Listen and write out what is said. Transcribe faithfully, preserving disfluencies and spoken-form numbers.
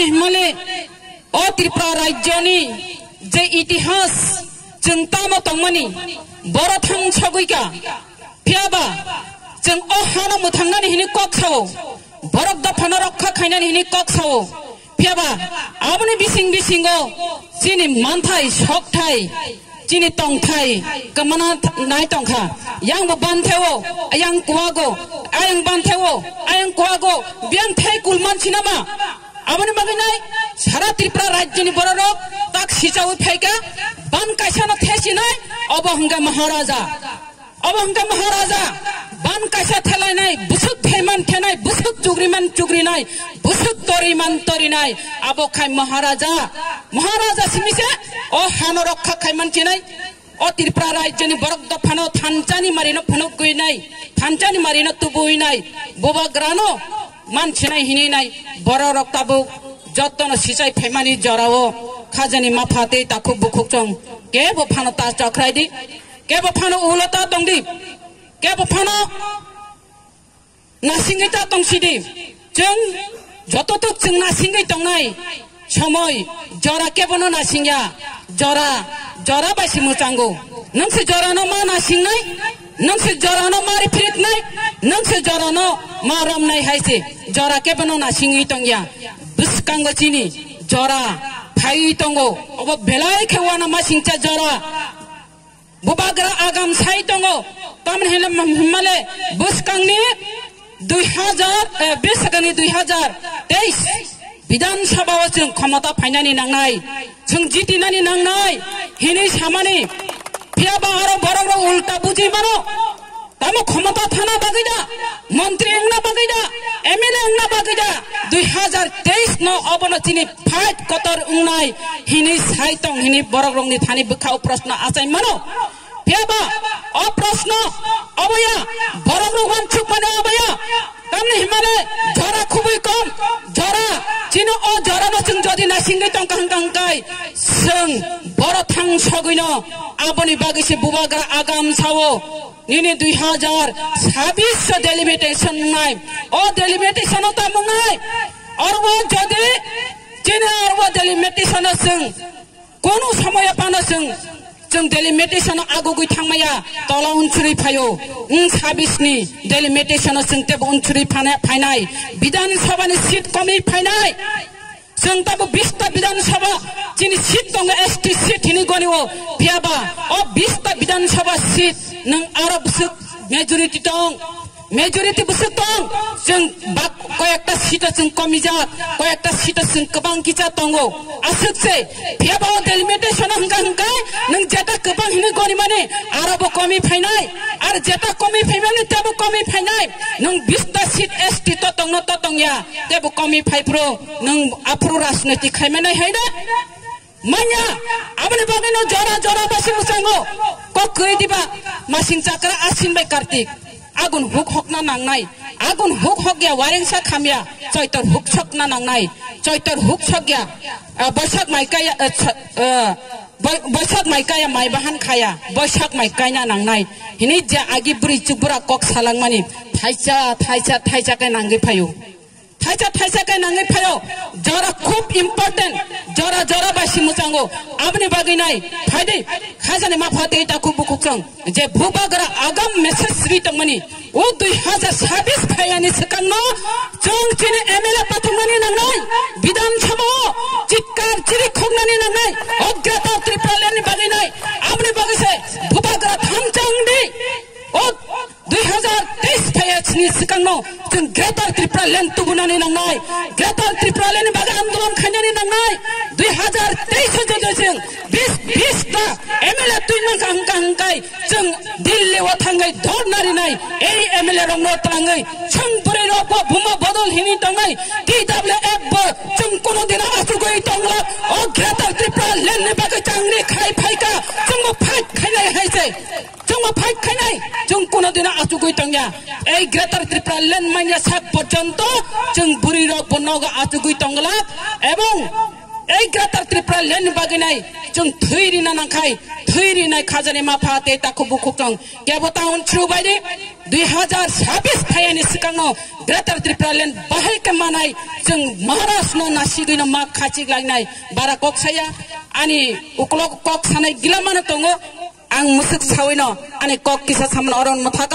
Himale o Tripura rajyoni je itihas chwng tamo tongmani, boro thang sogwi ka. Phiyaba chwng o hano mwthangnani hini kok sao, borok dophano rokha khainani hini kok sao. Phiyaba aboni bising bisingo chini manthai, sokthai, chini tongthai kwmana th-, nai tongkha. Yang bo bantheo, ayang kuago, ayang bantheo, ayang kuago, biyang thai kulman sinama. Aboni bagwi nai sara Tripura rajyoni bororok tak sichaui phaika, ban kaisano thesinai, obo hwnkha Maharaja. Obo hwnkha Maharaja, ban kaisa thelainai, bwswk thaiman thenai, bwswk chugriman chugrinai, bwswk toriman torinai, abo khai Maharaja. Maharaja simi se o hano rokha khaiman chinai, o Tripura rajyoni borok dophano thanchani marino phunukgwinai, thanchani marino tubuinai, bubagrano mansinai hininai, bororok tabuk jottono sichai phaimani jorao khajani mapha tei takhuk bukhuk chwng kebo phano ta chokrai di. Kebo phano ulo ta tong di, kebo phano nasingwi ta tong si di. Chwng joto tok chwng nasingwi tongnai somoi jora kebono nasingya, jora, jora bai si mwchango. Nwng se jorano ma nasingnai, nwng se jorano ma riphiritnai, nwng se jorano ma romnai hai se jora kebono nasingwi tongya. Bwskango chini jora phaiwi tongo, obo belai khe uanamasingcha jora. Bubagra agam sai tongo, tamni hwnle, hwnmale bwskangni dui hazar, eh, bwskangni dui hazar teis Bidhan Sabha o chwng khomota phainani nangnai, chwng jitinani nangnai hinwi samani. Phiyaba aro borokrok ulta bujui mano. Tamo khomota thana bagwi da, montri wngna bagwi da, M L A wngna bagwi da, dui hazar teis no obono chini fight kotor wngnai hinwi sai tong hinwi borokrokni thani bwkha o proshno achai mano. Phiyaba o proshno oboya borokrok uansuk mani oboya. Tamni himale jora khubui kom, jora chino o jorano chwng jodi nasingwi tongkha hwnkha hwnkhe chwng boro thang sogwino aboni bagwi se bubagra agam sao. Nini dui hazar sabis o delimitation nai. O delimitation o tamo nai. Oro o jodi chini oro o delimitation o chwng kono somoya pano chwng, chwng delimitation o agugwi thangmaya tola unsuri phaio. Wng sabis ni delimitation o chwng tebo unsuri phana-, phainai. Bidhan Sabha ni seat komi phainai. Chwng tabo bista Bidhan Sabha chini seat tongo, S T seat hini goni o. Phiyaba o bista Bidhan Sabha seat nwng aro bwswk majority tong, majority bwswk tong. Chwng bak koyekta seat o chwng komijak, koyekta seat o chwng kwbang kisa tongo. Aswk se, phiyaba o delimitation o hwnkha hwnkhe nwng jeta kwbang hini goni mani aro bo komi phainai, ar jeta komi phaimani tebo komi phainai. Nwng bista seat S T to tongno to tongya. Tebo komi phai phuru nwng aphuru rajniti khaimani hai da? Manya, aboni bagwi no jora jora basi mwchango. Kok kwi diba, masing chakra Ashin bai Kartik. Agun huk hokna nangnai. Agun huk hokya warengsa khamya. Choitor huk sokna nangnai. Choitor huk sokya. Ah, Boisak mai kaya, ah, cha-, ah, Boi-, Boisak mai kaya mai bahan khaya. Boisak mai kaina nangnai. Hini je agi bwrwi chubura kok salangmani. Thaisa, thaisa, thaisa khe nangwi phaio. Thaisa thaisa khe nangwi phaio, jora khub important, jora jora bai si mwchango, aboni bagwi nai, phaidi, khajani mapha tei takhuk bukhuk chwng, je bubagra agam message ri tongmani, o dui hazar sabis phaiyani swkangno chwng chini M L A pathumnani nangnai, Bidhan Sabha o chitkar chiri khoknani nangnai, o Greater Tripura Land ni bagwi nai, aboni bagwi se bubagra thansa wngdi, o Dui hazar teis phaiyani swkangno chwng Greater Tripura Land tubunani nangnai, Greater Tripura Land ni bagwi andolon khainani nangnai. Dui hazar teis o joto chwng bis, bis ta M L A twi mankha hwnkha hwnkhe chwng Delhi o thangwi dhorna rinai, ei M L A rokno twlangwi chwng bwrwi rok bo buma bodol hini tongnai, T W F bo chwng kuno dino achugwi tongla, o Greater Tripura Land ni bagwi changni khai phaikha, chwngbo fight khainai hai se. Chwngbo fight khainai, chwng kuno dino achugwi tongya. Ei Greater Tripura Land manya sak porjonto chwng bwrwi rok bo nogo achugwi tongla, ebong ei Greater Tripura Land ni bagwi nai chwng thwi rina nangkhai, thwi rinai khajani mapha tei takhuk bukhuk tong. Kebo ta unsuru bai di, dui hazar sabis phaiyani swkangno Greater Tipraland bahai khe manai, chwng Maharaj no nasigwi no ma khachik lainai, bara kok saya, ani uklok kok sanai gila mano tongo, ang musuk sawi no, ani kok kisa samno oron mwthaka.